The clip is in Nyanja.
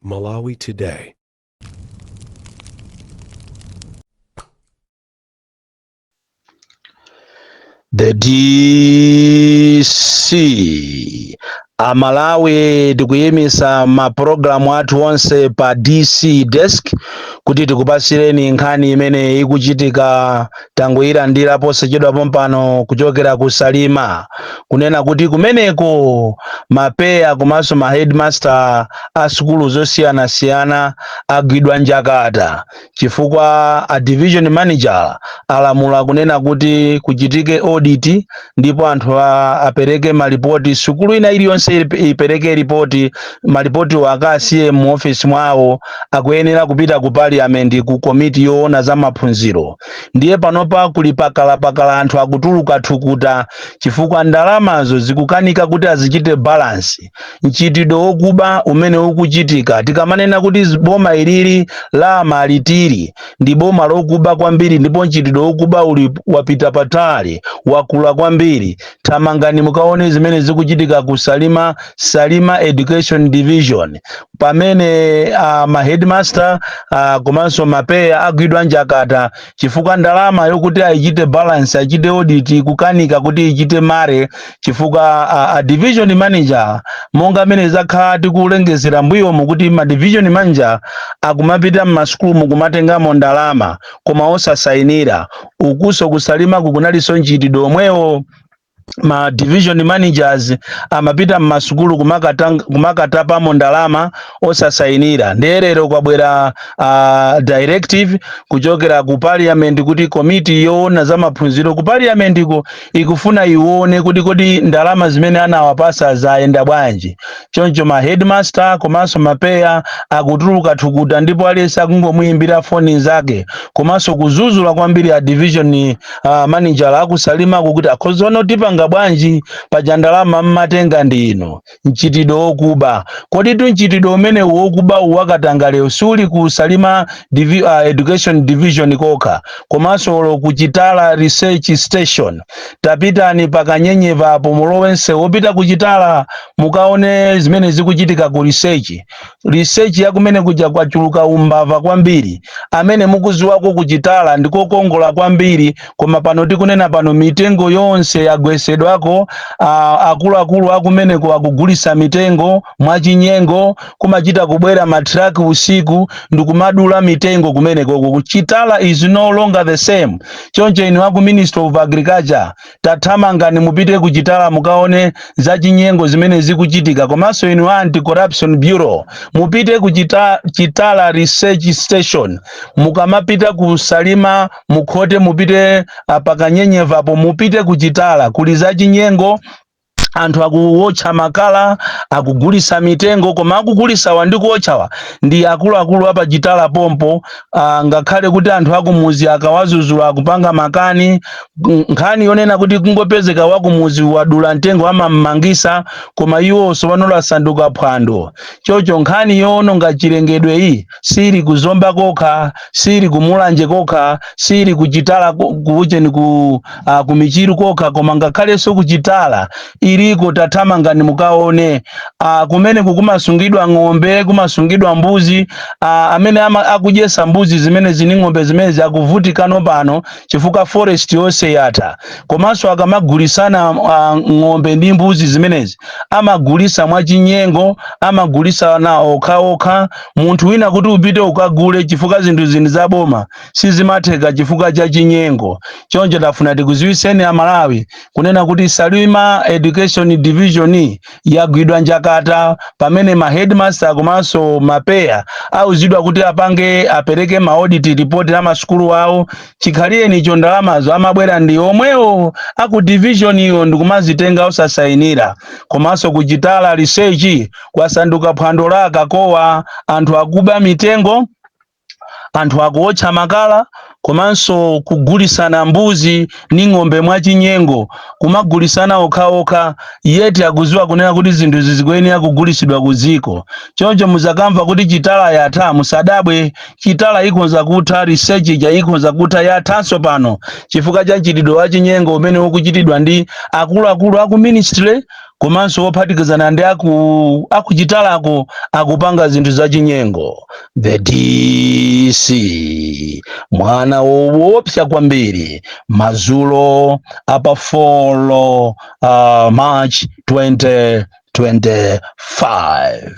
Malawi Today. The DC Amalawi tikuyimisa mapulogalamu athu onse pa DC Desk kuti tikupasireni nkhani imene ikuchitika tangoyilandira posachedwa pompano kuchokera ku Salima kunena kuti kumeneko mapeya komanso ma headmaster a sukulu zosiyanasiyana agwidwa njakata chifukwa a division manager alamula kunena kuti kuchitike audit ndipo anthu apereke malipoti sukulu ina iliyonse ipereke ripoti malipotiwo akasiye mu office mwawo akuyenera kupita ku parliament ku komiti yoona za maphunziro ndiye panopa kuli pakalapakala anthu akutuluka thukuta chifukwa ndalamazo zikukanika kuti azichite balance mchitidwe wokuba umene ukuchitika tikamanena kuti boma ilili la malitiri ndi boma lokuba kwambiri ndipo mchitidwe wokuba uli wapita patali wakula kwambiri thamangani mukaone zimene zikuchitika ku Salima Salima Education Division pamene ma headmaster komanso mapeya agwidwa njakata chifukwa ndalama yokuti ayichite balance achite audit kukanika kuti ichite marry chifukwa a division manager monga amene zakhala tikulengezera mbuyomu kuti ma division manager akumapita mmasukulumu kumatengamo ndalama koma osasayinira ukuso ku Salimaku kunalinso mchitidwe omwewo ma division managers amapita mmasukulu kumakatapamo ndalama osasayinira ndiye lero kwabwera directive kuchokera ku parliament kuti komiti yoona za maphunziro ku parliament ko ikufuna ione kuti kodi ndalama zimene anawapasa zayenda bwanji choncho ma headmaster komanso mapeya akutuluka thukuta ndipo aliyense akungomuyimbira foni zake komanso kuzuzula kwambiri a division manager aku Salimako kuti akhozaona tipanga bwanji paja ndalama mmatenga ndi ino mchitidwe wokuba kodi tu mchitidwe umene wokuba wakatangalewo suli ku Salima Education Division kokha komanso olo ku Chitala Research Station tapitani pakanyenyepa apo mulowense wopita ku Chitala mukaone zimene zikuchitika ku research research yakumene kuja kwachuluka umbava kwambiri amene mukuziwako ku Chitala ndikokongola kwambiri koma pano tikunena pano mitengo yonse yagwesedwako akuluakulu akumeneko akugulisa mitengo mwachinyengo kumachita kubwera matraki usiku ndikumadula mitengo kumeneko Chitala is no longer the same choncho inu aku Ministry of Agriculture tathamangani mupite ku Chitala mukaone zachinyengo zimene zikuchitika komanso inu anti corruption bureau mupite ku Chitala Research Station mukamapita ku Salima mukhote mupite pakanyenyevapo mupite ku Chitala kuli zachinyengo anthu akuwotcha makala akugulisa mitengo koma akugulisawa ndi kuwotchawa ndi akuluakulu apa Chitala pompo ngakhale kuti anthu akumuzi akawazuzula akupanga makani nkhani yonena kuti kungopezeka wakumuzi wadula mtengo amammangisa koma iwonso pano lasanduka phwando chocho nkhani yowononga chilengedwe iyi sili kuzomba kokha sili kumulanje kokha sili kuchitala kucheni ku Michiru kokha koma ngakhalenso kuchitala iliko tathamangani mukaone kumene kukumasungidwa ng'ombe kumasungidwa mbuzi amene akudyesa mbuzi zimene zini ng'ombe zimene akuvutikano pano chifukwa forest yonse yatha komanso akamagulisana ng'ombe ndi mbuzi zimenezi amagulisa mwachinyengo amagulisa na okhaokha munthu wina kuti upite ukagule chifukwa zinthu zini zaboma sizimatheka chifukwa cha chinyengo choncho tafuna tikuziwiseni amalawi kunena kuti Salima Education Division yagwidwa njakata pamene ma headmaster komanso mapeya auzidwa kuti apange apereke ma audit report a masukulu awo chikhalirenicho ndalamazo amabwera ndi omwewo aku division iyo ndikumazitenga osasayinira komanso ku Chitala Research kwasanduka phwando la akakowa anthu akuba mitengo anthu akuwotcha makala komanso kugulisana mbuzi ndi ng'ombe mwachinyengo kumagulisana okhaokha yeti akuziwa kunena kuti zinthu zikuyenera kugulisidwa ku dziko choncho muzakamva kuti Chitala yatha musadabwe Chitala ikhonza kutha research ija ikhonza kutha yathanso pano chifukwa cha mchitidwe wa chinyengo umene ukuchitidwa ndi akuluakulu aku ministry Komanso wophatikizana ndi akuchitalako akupanga zinthu zachinyengo. The DC, mwana woopsa kwambiri, madzulo apa 4 March 2025.